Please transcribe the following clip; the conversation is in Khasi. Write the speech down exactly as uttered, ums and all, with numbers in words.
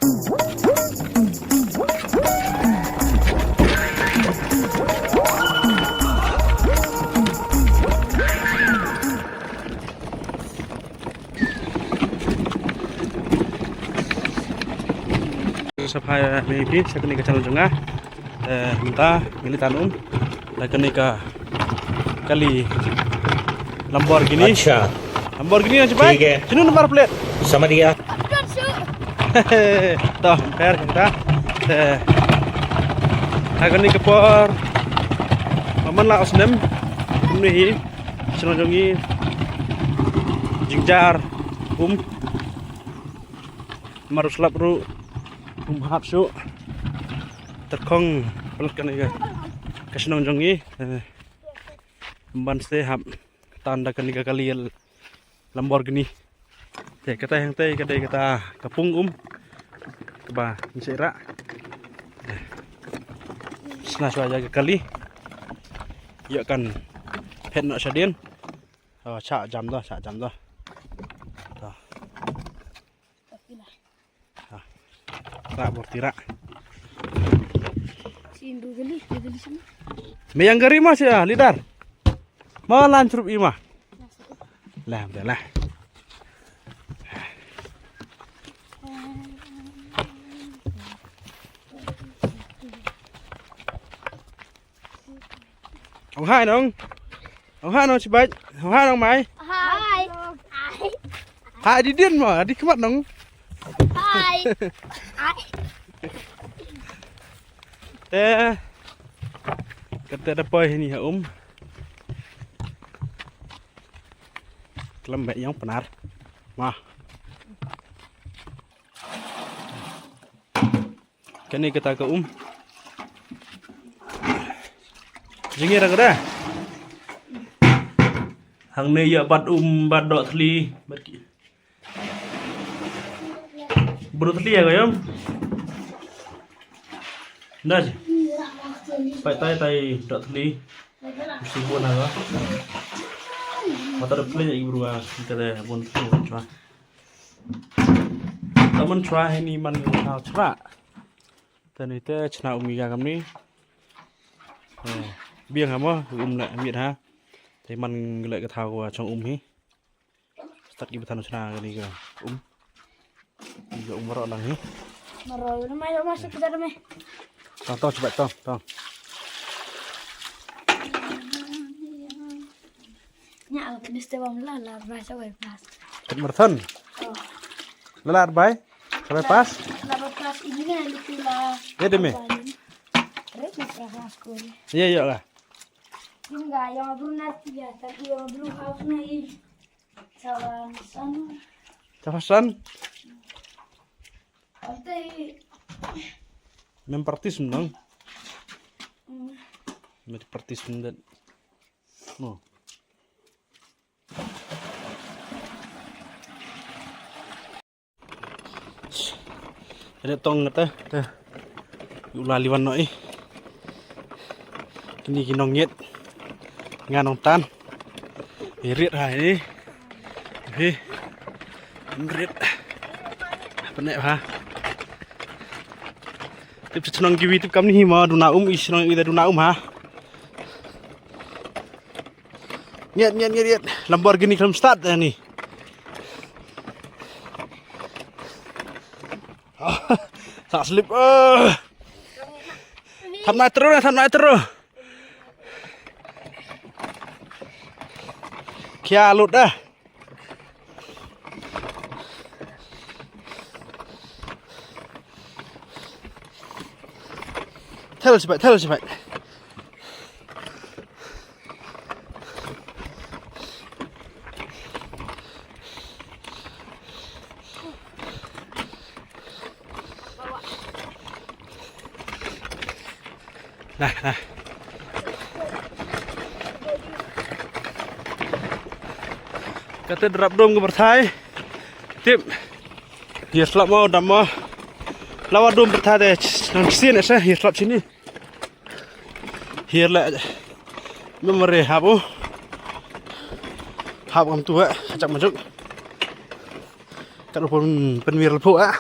Sa pha ïa phi sha kane ka channel jong nga. Eh, mynta ngi la tan um da kane ka kali Lamborghini. अच्छा। Lamborghini na chibai. ठीक है। Sino number plate? समझ गया। To, per kita. Eh, ha kane ka por, man la u snem. Kumne hi shnong jong ngi jynjar um. Mar u slap ruh um hap shuh. Tyrkhong palat kane ka, ka shnong jong ngi. Eh, ban ste hap tan da kane ka kali Lamborghini. Te kata hangtei ka dei kata ka pung um kaba ngi sa rah. Sna shuwa ïa ka kali. Ïa kan phet noh shadien. Oh, cha jam da, cha jam da. To. Ha. Rah bor ti rah. Si indu jeli, jeli sana. Me ïa gari ma si, ah, leader. Ma lan chrup i ma. Lah, dah lah. Ong hai nong. Ong hai nong chibai. Ong hai nong mai. Hai. Hai di din ma, di khmat nong. Hai. Hai. Te. Kata da poi hini ha um. Klam ba ïong Pnar. Ma. Kane kata ka um. Jingïarap ka da. Hangne ïa bat um, bat doh thli, bat ki. Bru thli ïa ka ïam. Nda ji. Pai tai tai doh thli. Mesti bun ha ka. Mata doh thli ïa ki bru ha. Kita dah bun thli, bun chwa. Ta man chwa heini man ka thaw chwa. Te ni te chna um ïa kamni. Eh, biang ha mo, um la miet ha. Te man la ka thaw ka chong um hi. Start ki ba than chna ka ni ka um. Ni ka um ro lang hi. Maro, na mai ma sik da me. Tong tong chwa tong tong. Nya, aku ni ste bam la la ba sa wai pas. Kat Marathon. Oh. La la bai. Sa wai pas. La ba pas ini na lutu la. Ya demi. Red na pra school. Iya iya lah. Hingga yang belum nanti ya, tapi yang belum harus na i. Sawan san. Sawan san. Ante. Mem praktis menang. Hmm. Mem praktis menang. No. Ade tong kata, te. Ula liwan no eh. Kini ki nong yet. Nga nong tan. Irit ha ini. Hi. Irit. Penek ha. Tip chnong kiwi tip kam ni hi ma duna um i chnong i da duna um ha. Ngiat, ngiat, ngiat, ngiat. Lamborghini khlem start dah ni. Tak slip. Eh. Thap nai terus, thap nai terus. Kia lut dah. Thel sipai, thel sipai. Nah, nah. Kata drap dum ka pyrthai. Tip. Hiar slap mo dam mo. Lawa dum pyrthai de. Nang sien ese hiar slap sini. Hiar la. Memory hap o. Hap kam tu ha. Kacak majuk. Kat pun penwir lepo ha.